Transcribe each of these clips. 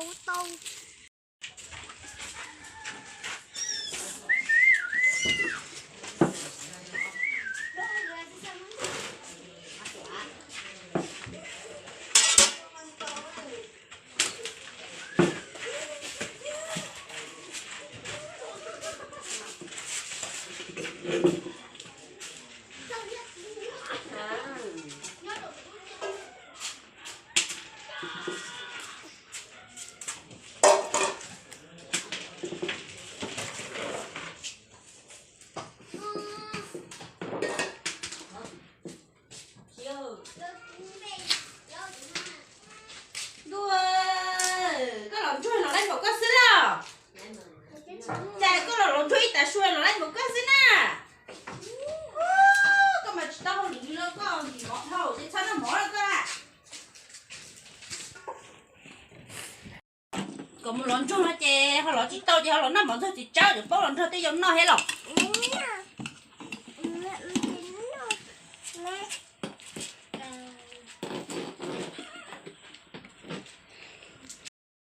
Tau. Ntuj, koj los ntsuag los laib npaum koj xwb los? Cas koj los los ntsuag ib tag su los laib npaum koj xwb na. Koj mas tsis tau hauj lwm li los koj ntim mov dhau ces txhob noj mov lawm koj. Kom mus los ntsuag no ces ho los tsis tau ces ho los noj mov ntxuag txiv tsawb ces paub los nrog tej yau noj thiab los.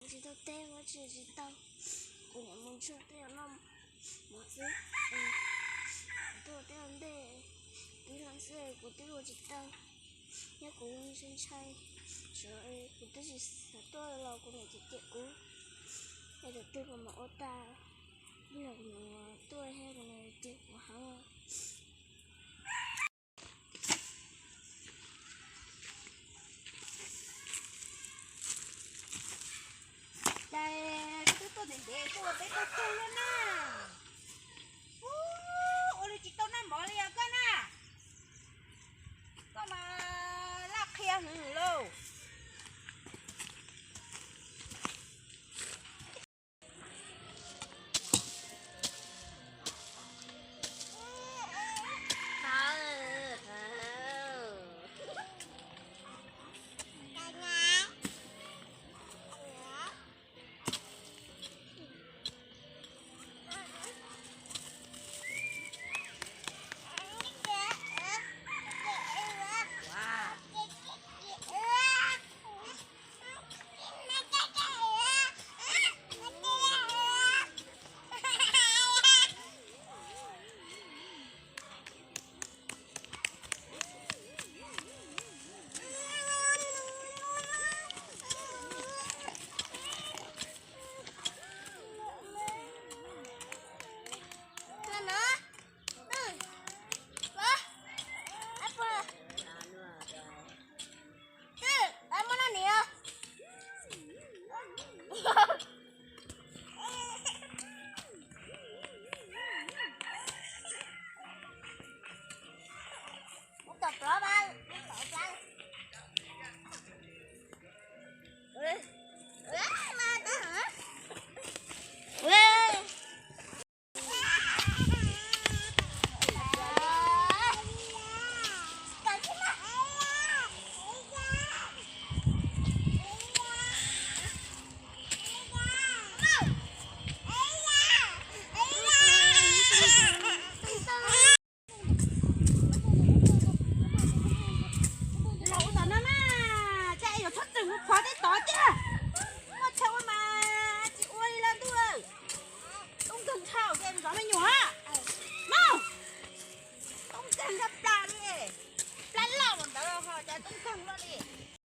Tsis tau teb ua tsis tsis tau, kuv niam mus ntsuag tej yau noj mov xwb. Kuv tuaj tej ntej tib no xwb kuv twb ua tsis tau, nyob kuv ntshai ntshai, kuv twb tsis xav tuaj los kuv niam cem cem kuv, es tus twg puas mam ua tau, yog kuv niam tuaj thiab kuv niam cem kuv heev. Cas koj twb tuaj ntev ntev tuaj ua peb tau tug luaj na. Ub, ua li tsis tau noj mov li os koj na. Koj mas laj qhia hwv lauj.